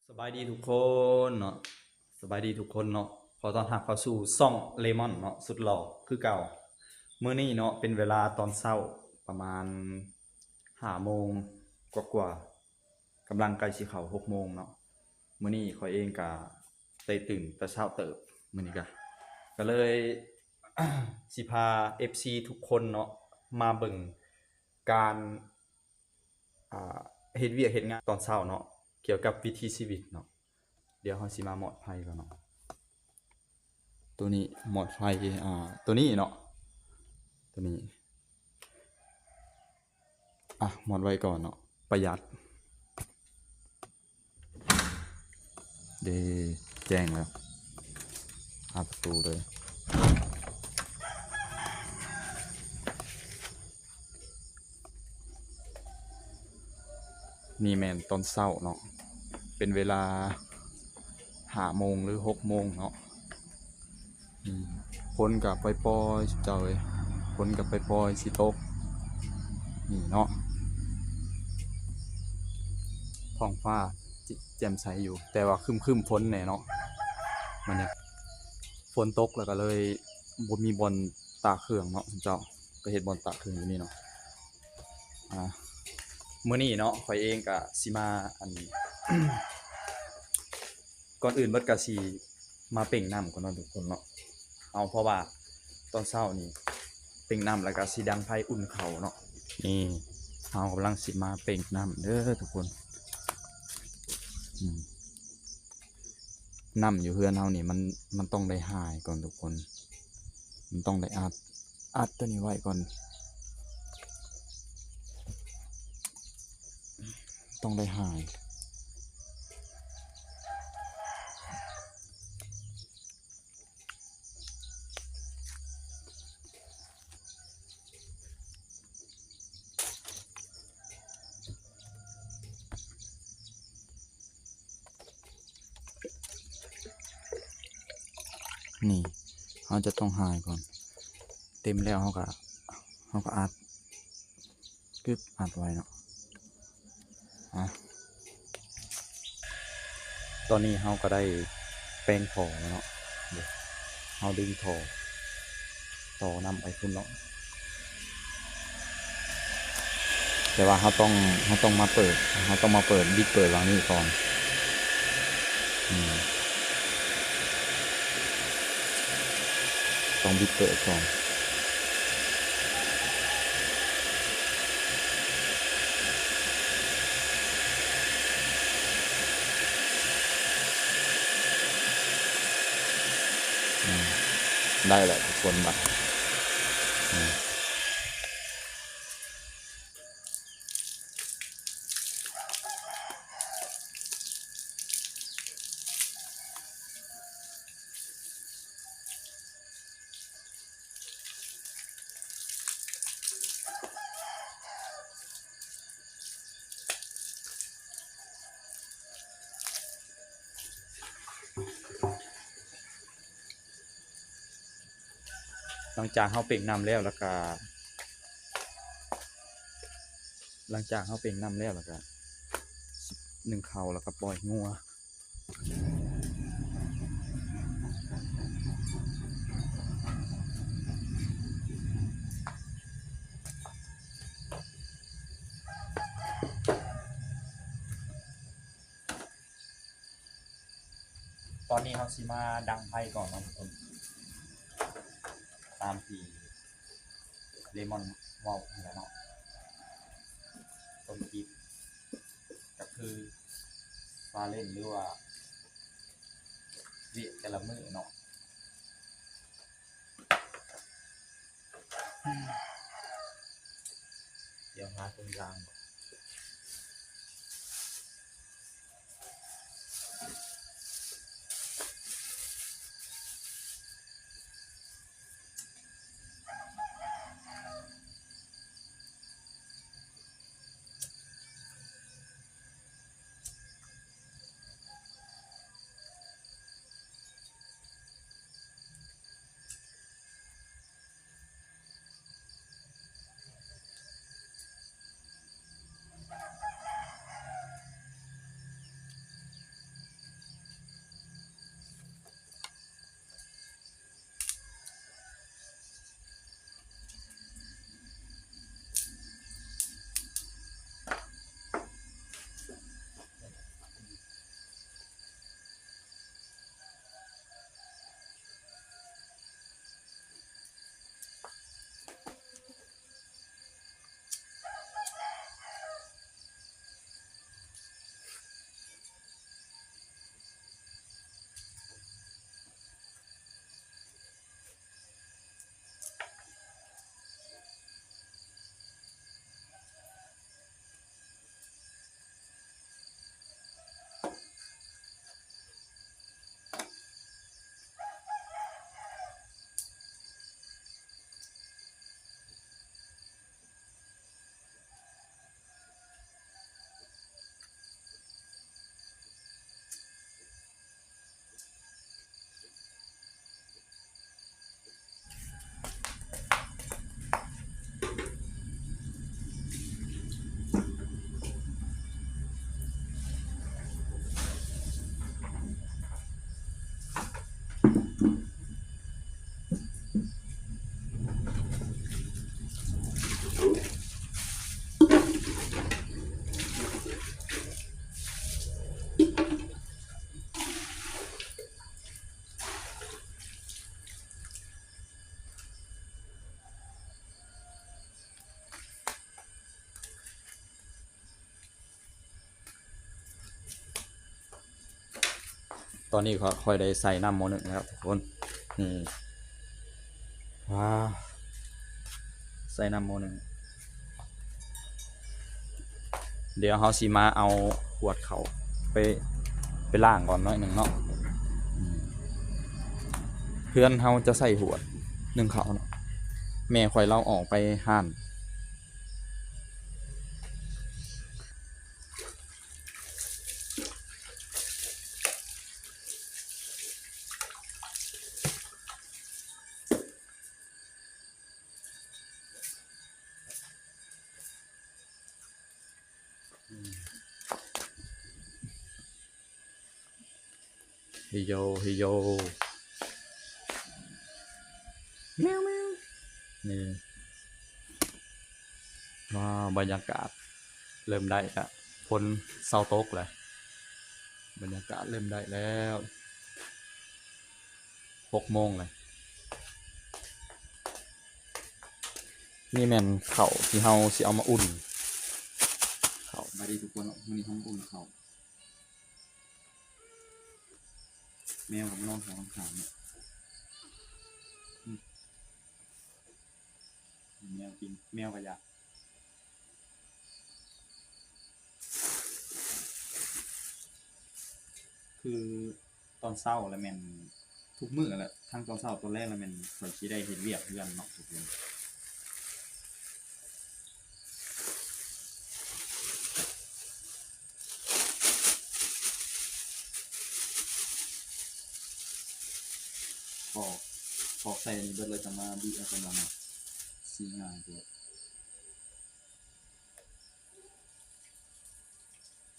ສະບາຍດີທຸກຄົນເນາະ ສະບາຍດີທຸກຄົນເນາະ ຂໍຕ້ອນຮັບເຂົ້າສູ່ຊ່ອງເລມອນເນາະ ສຸດຫຼໍ່ຄືເກົ່າ. ມື້ນີ້ເນາະ ເປັນເວລາຕອນເຊົ້າປະມານຫ້າໂມງກວ່າໆ ກຳລັງໃກ້ຊິເຂົ້າຫົກໂມງເນາະ. ມື້ນີ້ຂ້ອຍເອງກະໄດ້ຕື່ນແຕ່ເຊົ້າເຕີບ ມື້ນີ້ກະ ກະເລີຍ ຊິພາເອັຟຊີທຸກຄົນເນາະ ມາເບິ່ງການ ອ່າ ເຮັດວຽກເຮັດງານຕອນເຊົ້າເນາະ ກ່ຽວກັບວິຖີຊີວິດເນາະ. ດຽວເຮົາຊິມາມອດໄຟກ່ອນເນາະ ໂຕນີ້ມອດໄຟ ອ່າ ໂຕນີ້ເນາະ ໂຕນີ້ ອ່ະ ມອດໄວ້ກ່ອນເນາະ ປະຢັດ. ເດ້ ແຈ້ງແລ້ວ ຫາປະຕູເລີຍ. ນີ້ແມ່ນຕອນເຊົ້າເນາະ ເປັນເວລາຫ້າໂມງ ຫຼື ຫົກໂມງເນາະ. ອືມ ຝົນກະປ່ອຍໆ ເຈົ້າເອີຍ ຝົນກະປ່ອຍໆ ຊິຕົກ ນີ້ເນາະ. ທ້ອງຟ້າແຈ່ມໃສຢູ່ ແຕ່ວ່າຄຶ້ມໆ ຝົນແດ່ເນາະ ມັນນີ້ ຝົນຕົກແລ້ວກະເລີຍບໍ່ມີບ່ອນຕາກເຄື່ອງເນາະ ເຈົ້າ ກະເຮັດບ່ອນຕາກເຄື່ອງຢູ່ນີ້ເນາະ. ອ່າ ມື້ນີ້ເນາະ ຂ້ອຍເອງກະຊິມາ ອັນ ກ່ອນອື່ນເບິດກະຊິມາເປັ່ງນ້ຳກ່ອນເນາະທຸກຄົນເນາະ. ເອົາ ເພາະວ່າຕອນເຊົ້ານີ້ເປັ່ງນ້ຳ ແລ້ວກະຊິດັງໄຟອຸ່ນເຂົ້າເນາະ. ນີ້ ເຮົາກຳລັງຊິມາເປັ່ງນ້ຳເດີທຸກຄົນ. ອືມ ນ້ຳຢູ່ເຮືອນເຮົານີ້ ມັນ ມັນຕ້ອງໄດ້ຫາຍກ່ອນທຸກຄົນ ມັນຕ້ອງໄດ້ອັດ ອັດໂຕນີ້ໄວ້ກ່ອນ ຕ້ອງໄດ້ຫາຍ. ນີ້ ເຮົາຈະຕ້ອງຫາຍກ່ອນ ເຕັມແລ້ວເຮົາກະ ເຮົາກະອັດ ກຶບ ອັດໄວ້ເນາະ. ອ່ະ ຕອນນີ້ເຮົາກະໄດ້ແປງທໍ່ແລ້ວເນາະ ເຮົາດຶງທໍ່ ຕໍ່ນ້ຳໄປພຸ້ນເນາະ. ແຕ່ວ່າເຮົາຕ້ອງ ເຮົາຕ້ອງມາເປີດ ເຮົາຕ້ອງມາເປີດ ບິດເປີດຫວ່າງນີ້ກ່ອນ. ອືມ ຕ້ອງບິດເປີດກ່ອນ. ອືມ ໄດ້ແລ້ວທຸກຄົນ ບາດນີ້ ອືມ. ຫຼັງຈາກເຮົາເປັ່ງນ້ຳແລ້ວ ແລ້ວກະ ຫຼັງຈາກເຮົາເປັ່ງນ້ຳແລ້ວ ແລ້ວກະ ໜຶ້ງເຂົ້າ ແລ້ວກະປ່ອຍງົວ. ຕອນນີ້ເຮົາຊິມາດັງໄຟກ່ອນເນາະທຸກຄົນ ຕາມທີ່ເລມອນເວົ້າຫັ້ນແຫຼະເນາະ. ຕົ້ນຄລິບກະຄືຊາເລນ ຫຼືວ່າວຽກແຕ່ລະມື້ເນາະ. ດຽວຫາຕົງຢາງ. ເ ຕອນນີ້ຂ້ອຍ ຂ້ອຍໄດ້ໃສ່ນ້ຳໝໍ້ໜຶ່ງແລ້ວທຸກຄົນ ນີ້ ວ້າວ ໃສ່ນ້ຳໝໍ້ໜຶ່ງ ດຽວເຮົາຊິມາເອົາຫວດເຂົ້າໄປ ໄປລ້າງກ່ອນໜ້ອຍໜຶ່ງເນາະ ອືມ ເຮືອນເຮົາຈະໃຊ້ຫວດໜຶ່ງເຂົ້າເນາະ ແມ່ຂ້ອຍລາວອອກໄປຮ້ານ ເຮໂຢ ເຮໂຢ ແມວ ແມວ ນີ້ ວ້າວ ບັນຍາກາດເລີ່ມໄດ້ລະ ຝົນເຊົາຕົກແລ້ວ ບັນຍາກາດເລີ່ມໄດ້ແລ້ວ ຫົກໂມງແລ້ວ ນີ້ແມ່ນເຂົ້າທີ່ເຮົາຊິເອົາມາອຸ່ນ ເຂົ້າ ສະບາຍດີທຸກຄົນເນາະ ມື້ນີ້ເຮົາມາອຸ່ນເຂົ້າ ແມວກໍມານອນເຂົ້າຂ້າງໆເນາະ ອືມ ແມວກິນ ແມວກໍຢາກ ຄືຕອນເຊົ້າລະແມ່ນທຸກມື້ແຫຼະ ທັງຕອນເຊົ້າຕອນແລງລະແມ່ນຂ້ອຍຊິໄດ້ເຮັດວຽກເຮືອນເນາະທຸກຄົນ ປອກ ປອກໃສ່ອັນນີ້ເບິດເລີຍ ຈັ່ງມາບີບເອົາກຳລັງ ຊິງ່າຍກວ່າ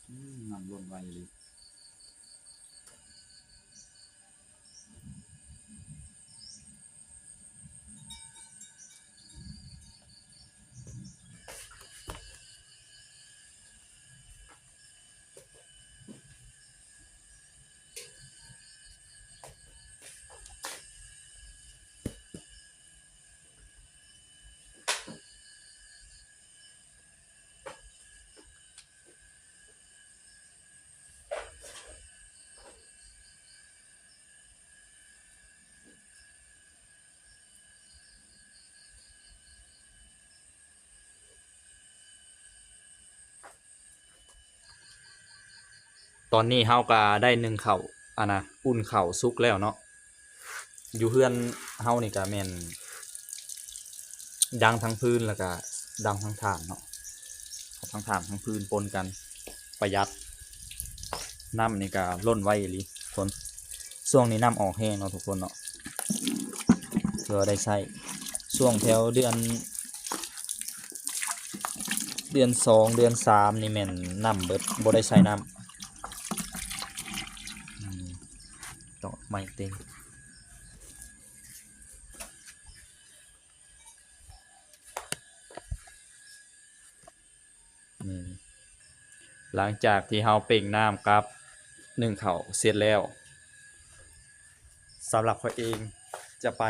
ອືມ ນ້ຳລົ້ນໄວອີ່ຫຼີ. ຕອນນີ້ເຮົາກະໄດ້ໜຶ້ງເຂົ້າ ອັນນະ ອຸ່ນເຂົ້າສຸກແລ້ວເນາະ. ຢູ່ເຮືອນເຮົານີ້ກະແມ່ນດັງທັງຟືນ ແລ້ວກະດັງທັງຖ່ານເນາະ, ເອົາທັງຖ່ານທັງຟືນປົນກັນ ປະຢັດ. ນ້ຳນີ້ກະລົ້ນໄວອີ່ຫຼີທຸກຄົນ, ຊ່ວງນີ້ນ້ຳອອກແຮງເນາະທຸກຄົນເນາະ, ເພື່ອໄດ້ໃຊ້. ຊ່ວງແຖວເດືອນ ເດືອນສອງ ເດືອນສາມນີ້ແມ່ນນ້ຳເບິດ ບໍ່ໄດ້ໃຊ້ນ້ຳ. ອືມ ດອກໄມ້ເຕັມ. ອືມ ຫຼັງຈາກທີ່ເຮົາເປັ່ງນ້ຳກັບໜຶ້ງເຂົ້າເສັດແລ້ວ, ສຳລັບຂ້ອຍເອງຈະໄປ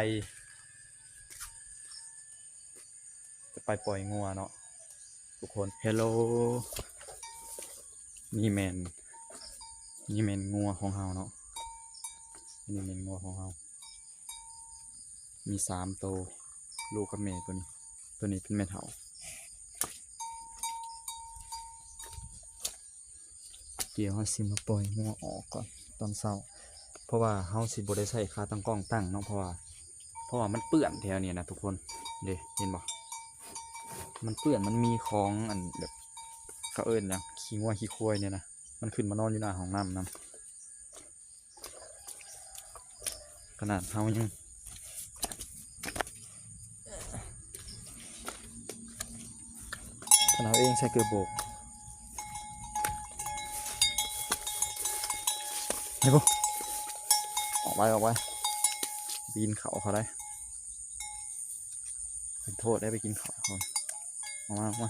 ຈະໄປປ່ອຍງົວເນາະທຸກຄົນ. ເຮລໂລ ນີ້ແມ່ນ ນີ້ແມ່ນງົວຂອງເຮົາເນາະ, ນີ້ແມ່ນງົວຂອງເຮົາ ມີສາມໂຕ ລູກກັບແມ່ໂຕນີ້, ໂຕນີ້ເປັນແມ່ເຖົ້າ. ດຽວເຮົາຊິມາປ່ອຍງົວອອກກ່ອນຕອນເຊົ້າ, ເພາະວ່າເຮົາຊິບໍ່ໄດ້ໃຊ້ຂາຕັ້ງກ້ອງຕັ້ງເນາະ, ເພາະວ່າ ເພາະວ່າມັນເປື້ອນແຖວນີ້ນະທຸກຄົນ. ເດ້ ເຫັນບໍ່ ມັນເປື້ອນ ມັນມີຂອງ ອັນ ແບບ ເຂົາເອີ້ນຫຍັງ ຂີ້ງົວຂີ້ຄວາຍນີ້ນະ, ມັນຂຶ້ນມານອນຢູ່ໜ້າຫ້ອງນ້ຳນຳ. ຂະໜາດເຮົາຍັງ ຂະໜາດເຮົາເອງໃສ່ເກີບໂບກ. ເຫັນບໍ່? ອອກໄປ ອອກໄປ. ໄປກິນເຂົ້າເຂົາໄດ໋. ເປັນໂທດໄດ້ໄປກິນເຂົ້າເຂົາ. ອອກມາ ອອກມາ.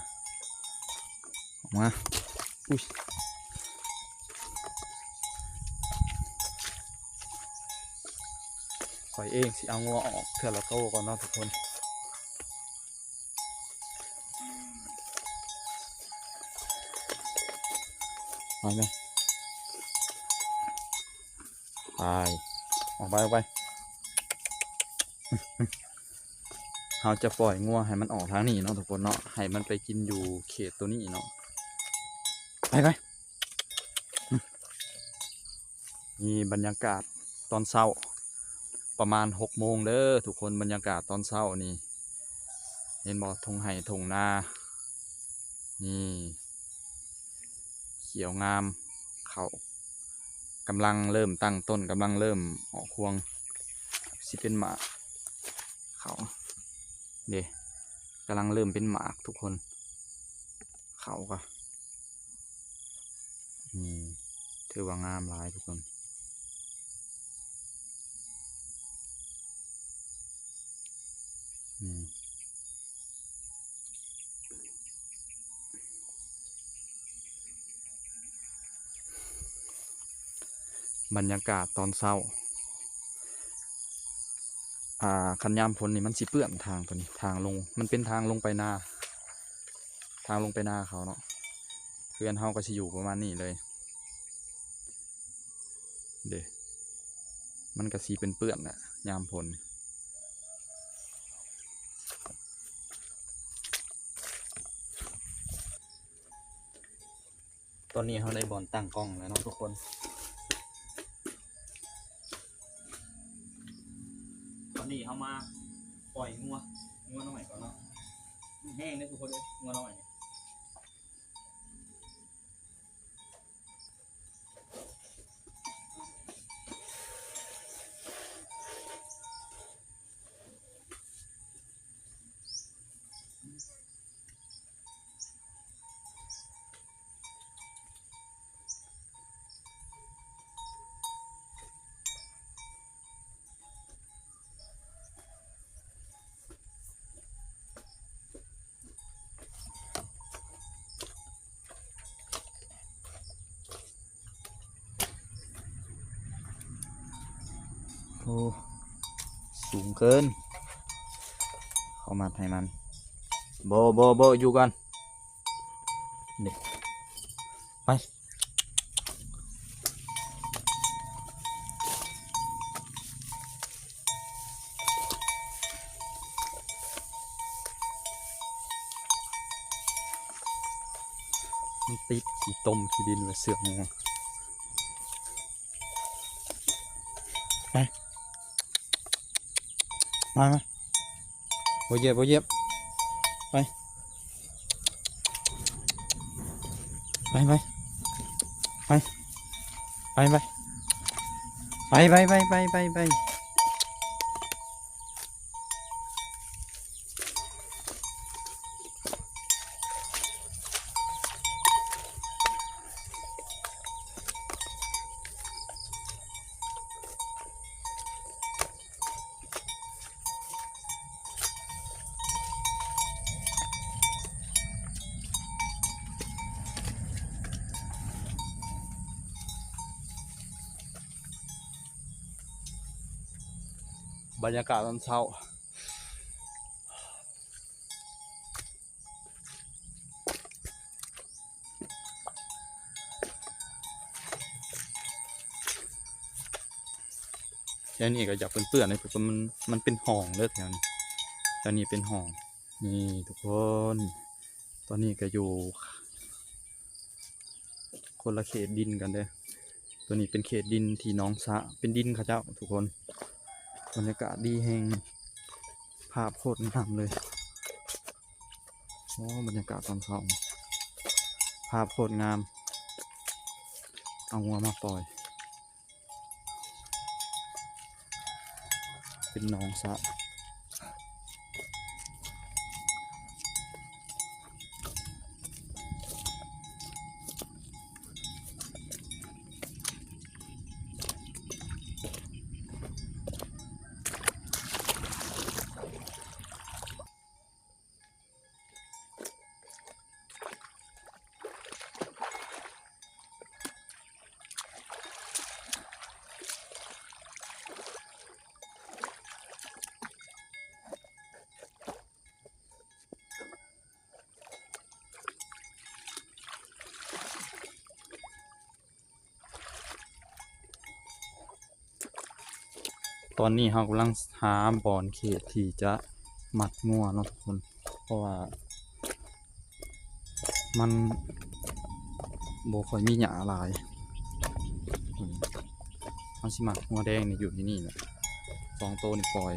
ອອກມາ. ອຸ້ຍ ຂ້ອຍເອງຊິເອົາງົວອອກເທື່ອລະໂຕກ່ອນເນາະທຸກຄົນ. ໄປແມ່. ໄປ ອອກໄປ ອອກໄປ. ເຮົາຈະປ່ອຍງົວໃຫ້ມັນອອກທາງນີ້ເນາະທຸກຄົນເນາະ ໃຫ້ມັນໄປກິນຢູ່ເຂດໂຕນີ້ເນາະ. ໄປ ໄປ. ນີ້ບັນຍາກາດຕອນເຊົ້າ ປະມານຫົກໂມງເດີທຸກຄົນ. ບັນຍາກາດຕອນເຊົ້ານີ້ ເຫັນບໍ່? ທົ່ງໄຮ່ທົ່ງນາ ນີ້ ຂຽວງາມ ເຂົ້າກຳລັງເລີ່ມຕັ້ງຕົ້ນ ກຳລັງເລີ່ມອອກຮວງ ຊິເປັນໝາກເຂົ້າເດ້ ກຳລັງເລີ່ມເປັນໝາກທຸກຄົນ. ເຂົ້າກະ ນີ້ ຖືວ່າງາມຫຼາຍທຸກຄົນ. ນີ້ ບັນຍາກາດຕອນເຊົ້າ ອ່າ ຄັນຍາມຝົນນີ້ມັນຊິເປື້ອນທາງໂຕນີ້ ທາງລົງ ມັນເປັນທາງລົງໄປນາ ທາງລົງໄປນາເຂົາເນາະ. ເຮືອນເຮົາກໍຊິຢູ່ປະມານນີ້ເລີຍເດ້ ມັນກໍຊິເປື້ອນໆແຫຼະຍາມຝົນ. ຕອນນີ້ເຮົາໄດ້ບ່ອນຕັ້ງກ້ອງແລ້ວເນາະທຸກຄົນ. ຕອນນີ້ເຮົາມາປ່ອຍງົວ ງົວນ້ອຍກ່ອນເນາະ. ມັນແຮງເດ້ທຸກຄົນເອີຍ ງົວນ້ອຍນີ້. ໂອ້ ສູງເກີນ ເຂົ້າມັດໃຫ້ມັນ. ບໍ່ ບໍ່ ບໍ່ ຢູ່ກ່ອນ ນີ້ ໄປ. ມັນຕິດຂີ້ຕົມຂີ້ດິນໄວ້ເຊືອກງົວ. ໄປ ມາ ມາ. ບໍ່ຢຽບ ບໍ່ຢຽບ ໄປ ໄປ ໄປ ໄປ ໄປ ໄປ ໄປ ໄປ ໄປ ໄປ ໄປ. ບັນຍາກາດຕອນເຊົ້າ. ແຖວນີ້ກໍຢາກເປື້ອນໆ ເພາະວ່າມັນ ມັນເປັນຮ່ອງເດີແຖວນີ້ ແຖວນີ້ເປັນຮ່ອງ. ນີ້ທຸກຄົນ ຕອນນີ້ກໍຢູ່ຄົນລະເຂດດິນກັນເດີ. ຕົວນີ້ເປັນເຂດດິນທີ່ໜອງສະ ເປັນດິນເຂົາເຈົ້າທຸກຄົນ. ບັນຍາກາດດີແຮງ ພາບໂຄດງາມເລີຍ. ໂອ້ ບັນຍາກາດຕອນເຊົ້າ ພາບໂຄດງາມ. ເອົາງົວມາປ່ອຍ ເປັນໜອງສະ. ໂ ຕອນນີ້ເຮົາກຳລັງຫາບ່ອນເຂດທີ່ຈະມັດງົວເນາະທຸກຄົນ ເພາະວ່າມັນບໍ່ຄ່ອຍມີຫຍ້າຫຼາຍ. ເຮົາຊິມັດງົວແດງນີ້ຢູ່ທີ່ນີ້ແຫຼະ ສອງໂຕນີ້ປ່ອຍ.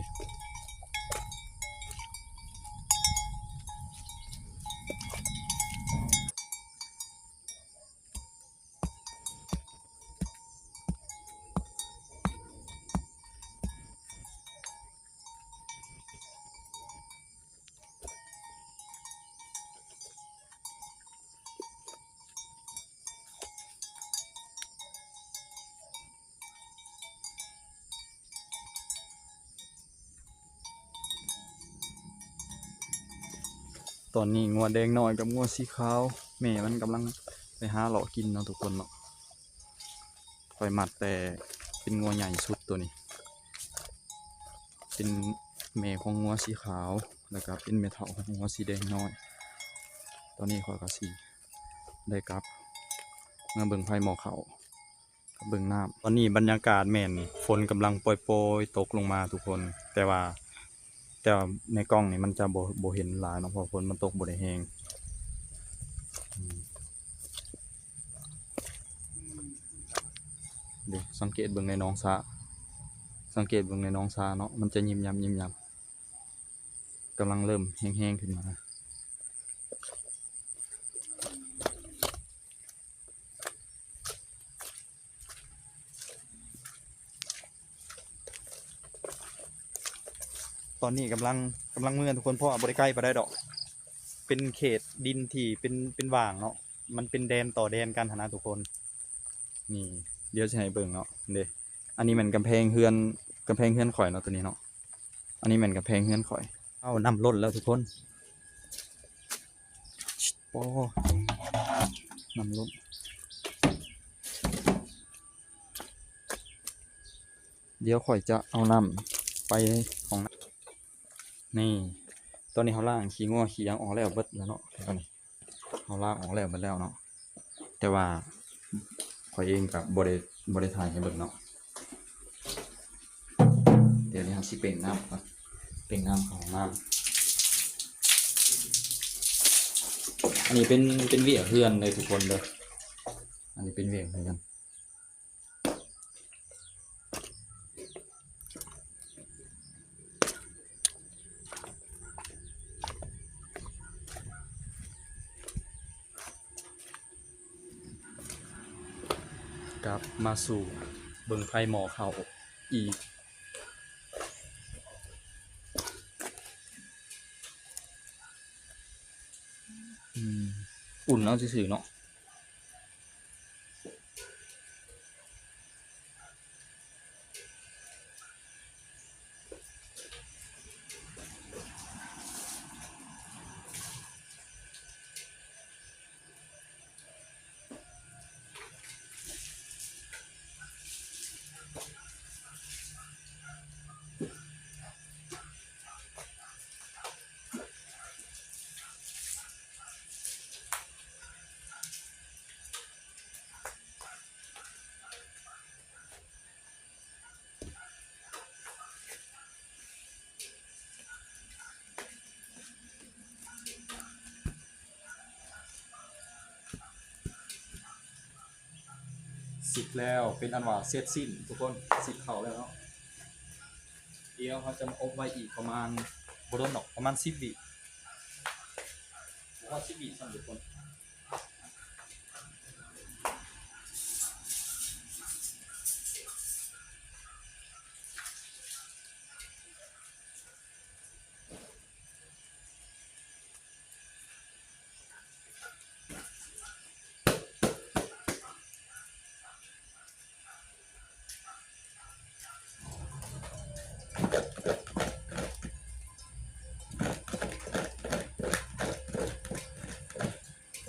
ຕອນນີ້ງົວແດງນ້ອຍກັບງົວສີຂາວ ແມ່ມັນກຳລັງໄປຫາເລາະກິນເນາະທຸກຄົນເນາະ. ຂ້ອຍມັດແຕ່ເປັນງົວໃຫຍ່ສຸດໂຕນີ້ ເປັນແມ່ຂອງງົວສີຂາວ ແລ້ວກະເປັນແມ່ເຖົ້າຂອງງົວສີແດງນ້ອຍ. ຕອນນີ້ຂ້ອຍກະຊິໄດ້ກັບເມືອເບິ່ງໄຟໝໍ້ເຂົ້າ ເບິ່ງນ້ຳ. ຕອນນີ້ບັນຍາກາດແມ່ນຝົນກຳລັງໂປຍໆຕົກລົງມາທຸກຄົນ ແຕ່ວ່າ ແຕ່ວ່າໃນກ້ອງນີ້ມັນຈະບໍ່ ບໍ່ເຫັນຫຼາຍເນາະ ເພາະຝົນມັນຕົກບໍ່ໄດ້ແຮງ. ອືມ ເດ້ ສັງເກດເບິ່ງໃນໜອງສະ ສັງເກດເບິ່ງໃນໜອງສະເນາະ ມັນຈະຍິບຍັບ ຍິບຍັບ ກຳລັງເລີ່ມແຮງໆຂຶ້ນມາ. ຕອນນີ້ກຳລັງ ກຳລັງເມືອທຸກຄົນ ເພາະວ່າບໍ່ໄດ້ໃກ້ປານໃດດອກ ເປັນເຂດດິນທີ່ເປັນ ເປັນຫວ່າງເນາະ ມັນເປັນແດນຕໍ່ແດນກັນຫັ້ນນະທຸກຄົນ. ນີ້ ດຽວຊິໃຫ້ເບິ່ງເນາະ ເດ້ ອັນນີ້ແມ່ນກຳແພງເຮືອນ ກຳແພງເຮືອນຂ້ອຍເນາະ ໂຕນີ້ເນາະ. ອັນນີ້ແມ່ນກຳແພງເຮືອນຂ້ອຍ. ເອົາ ນ້ຳລົ້ນແລ້ວທຸກຄົນ ໂອ້ ນ້ຳລົ້ນ. ດຽວຂ້ອຍຈະເອົານ້ຳໄປຫ້ອງນ້ຳ. ນີ້ ຕອນນີ້ເຮົາລ້າງຂີ້ງົວຂີ້ຫຍັງອອກແລ້ວເບິດແລ້ວເນາະ ຕອນນີ້ ເຮົາລ້າງອອກແລ້ວເບິດແລ້ວເນາະ ແຕ່ວ່າຂ້ອຍເອງກະບໍ່ໄດ້ ບໍ່ໄດ້ຖ່າຍໃຫ້ເບິ່ງເນາະ. ດຽວນີ້ເຮົາຊິເປັ່ງນ້ຳກ່ອນ ເປັ່ງນ້ຳເຂົ້າຫ້ອງນ້ຳ. ອັນນີ້ເປັນ ເປັນວຽກເຮືອນເດີທຸກຄົນເດີ ອັນນີ້ເປັນວຽກເຮືອນ. ກັບມາສູ່ເບິ່ງໄຟໝໍ້ເຂົ້າອີກ. ອືມ ອຸ່ນເອົາຊື່ໆເນາະ. ສິກແລ້ວ ເປັນອັນວ່າເສັດສິ້ນທຸກຄົນ ສິກເຂົ້າແລ້ວເນາະ. ດຽວເຮົາຈະມາອົບໄວ້ອີກປະມານ ບໍ່ດົນດອກ ປະມານສິບວິ ບໍ່ຮອດສິບວິຊ້ຳທຸກຄົນ. ຕ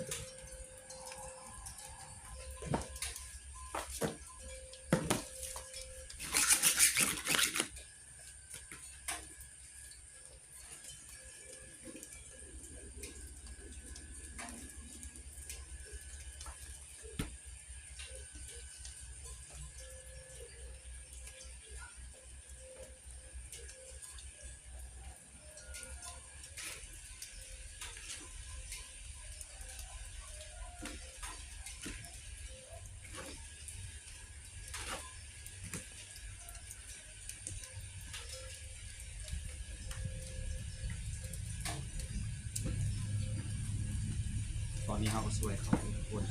ຕອນນີ້ເຮົາກໍຊ່ວຍເຂົາທຸກຄົນ.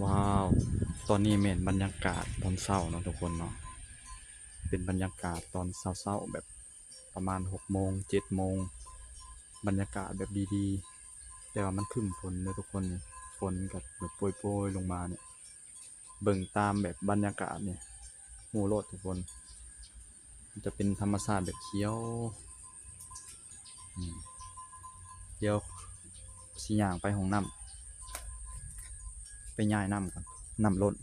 ວ້າວ ຕອນນີ້ແມ່ນບັນຍາກາດຕອນເຊົ້າເນາະທຸກຄົນເນາະ, ເປັນບັນຍາກາດຕອນເຊົ້າໆ ແບບປະມານຫົກໂມງ ເຈັດໂມງ ບັນຍາກາດແບບດີໆ ແຕ່ວ່າມັນຄຶ້ມຝົນເດີທຸກຄົນ, ຝົນກໍແບບໂປຍໆລົງມານີ້. ເບິ່ງຕາມແບບບັນຍາກາດນີ້ ຮູ້ໂລດທຸກຄົນ, ມັນຈະເປັນທຳມະຊາດແບບຂຽວ. ອືມ ດຽວຊິຍ່າງໄປຫ້ອງນ້ຳ ໄປຍ້າຍນ້ຳກ່ອນ, ນ້ຳລົ້ນ.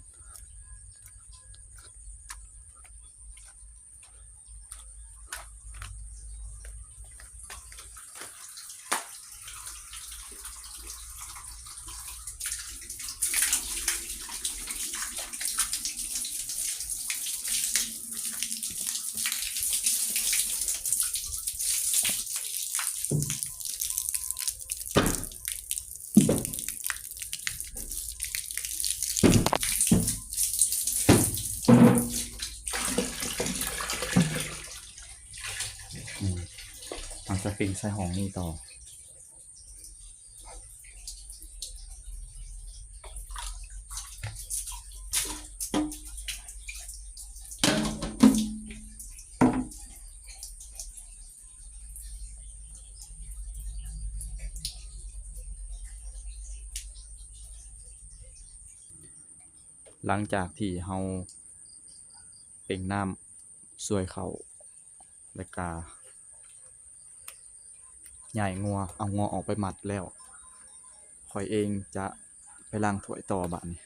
ອືມ ເຮົາຈະປິ່ງໃສ່ຫ້ອງນີ້ຕໍ່. ຫຼັງຈາກທີ່ເຮົາເປັ່ງນ້ຳຊ່ວຍເຂົ້າ ແລ້ວກະຍ້າຍງົວ ເອົາງົວອອກໄປມັດແລ້ວ ຂ້ອຍເອງຈະໄປລ້າງຖ້ວຍຕໍ່ບາດນີ້.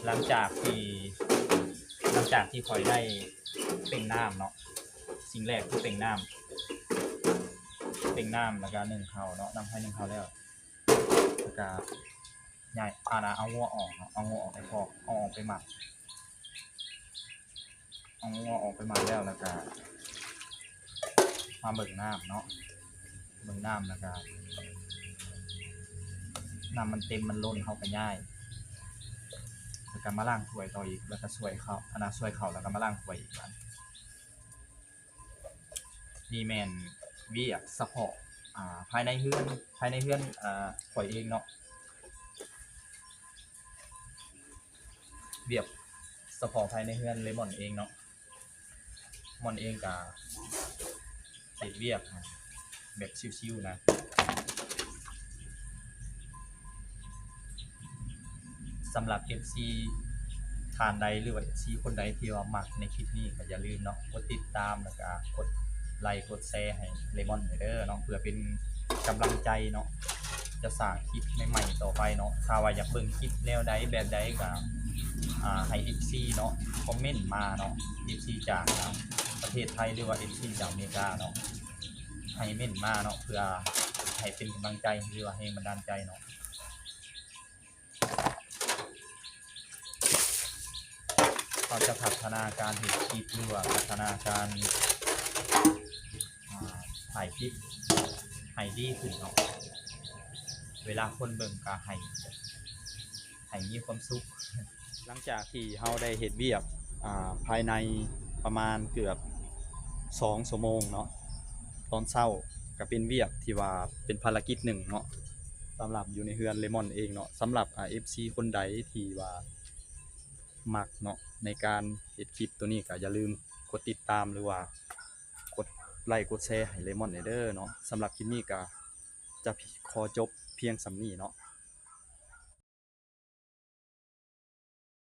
ຫຼັງຈາກທີ່ ຫຼັງຈາກທີ່ຂ້ອຍໄດ້ເປັ່ງນ້ຳເນາະ, ສິ່ງແລກຄືເປັ່ງນ້ຳ, ເປັ່ງນ້ຳ ແລ້ວກະໜຶ້ງເຂົ້າເນາະ, ນຳໄຟໜຶ້ງເຂົ້າແລ້ວ ແລ້ວກະຍ້າຍ ອາ ເອົາງົວອອກເນາະ, ເອົາງົວອອກໃນຄອກ ເອົາອອກໄປໝັກ. ເອົາງົວອອກໄປໝັກແລ້ວ ແລ້ວກະມາເບິ່ງນ້ຳເນາະ, ເບິ່ງນ້ຳ ແລ້ວກະນ້ຳມັນເຕັມມັນລົ້ນ ເຮົາກະຍ້າຍ ແລ້ວກະມາລ້າງຖ້ວຍຕໍ່ອີກ ແລ້ວກະຊ່ວຍເຂົ້າ ອັນນະ ຊ່ວຍເຂົ້າ ແລ້ວກະມາລ້າງຖ້ວຍອີກບາດນີ້. ນີ້ແມ່ນວຽກສະເພາະ ອ່າ ພາຍໃນເຮືອນ ພາຍໃນເຮືອນ ອ່າ ຂ້ອຍເອງເນາະ, ວຽກສະເພາະພາຍໃນເຮືອນເລມອນເອງເນາະ. ມອນເອງກະເຮັດວຽກແບບຊິວໆນະ. ສຳລັບເອັຟຊີທ່ານໃດ ຫຼືວ່າເອັຟຊີຄົນໃດທີ່ວ່າມັກໃນຄລິບນີ້ ກໍຢ່າລືມເນາະ ກົດຕິດຕາມ ແລ້ວກະກົດໄລ ກົດແຊໃຫ້ເລມອນແດ່ເດີເນາະ ເພື່ອເປັນກຳລັງໃຈເນາະ ຈະສ້າງຄລິບໃໝ່ໆຕໍ່ໄປເນາະ. ຖ້າວ່າຢາກເບິ່ງຄລິບແນວໃດແບບໃດກໍ ອ່າ ໃຫ້ເອັຟຊີເນາະ ຄອມເມັນມາເນາະ, ເອັຟຊີຈາກປະເທດໄທ ຫຼືວ່າເອັຟຊີຈາກອາເມລິກາເນາະ ໃຫ້ເມັນມາເນາະ ເພື່ອໃຫ້ເປັນກຳລັງໃຈ ຫຼືວ່າແຮງບັນດານໃຈເນາະ. ເຮົາຈະພັດທະນາການເຮັດຄລິບ ຫຼືວ່າພັດທະນາການ ອ່າ ຖ່າຍຄລິບໃຫ້ດີຂຶ້ນເນາະ ເວລາຄົນເບິ່ງກໍໃຫ້ ໃຫ້ມີຄວາມສຸກ. ຫຼັງຈາກທີ່ເຮົາໄດ້ເຮັດວຽກ ອ່າ ພາຍໃນປະມານເກືອບສອງຊົ່ວໂມງເນາະ ຕອນເຊົ້າ ກໍເປັນວຽກທີ່ວ່າເປັນພາລະກິດໜຶ່ງເນາະ ສຳລັບຢູ່ໃນເຮືອນເລມອນເອງເນາະ. ສຳລັບ ອ່າ ເອັຟຊີ ຄົນໃດທີ່ວ່າມັກເນາະ ໃນການເຮັດຄລິບໂຕນີ້ ກໍຢ່າລືມກົດຕິດຕາມ ຫຼືວ່າກົດໄລກົດແຊໃຫ້ເລມອນແດ່ເດີເນາະ. ສຳລັບຄລິບນີ້ກໍຈະຂໍຈົບພຽງສ່ຳນີ້ເນາະ.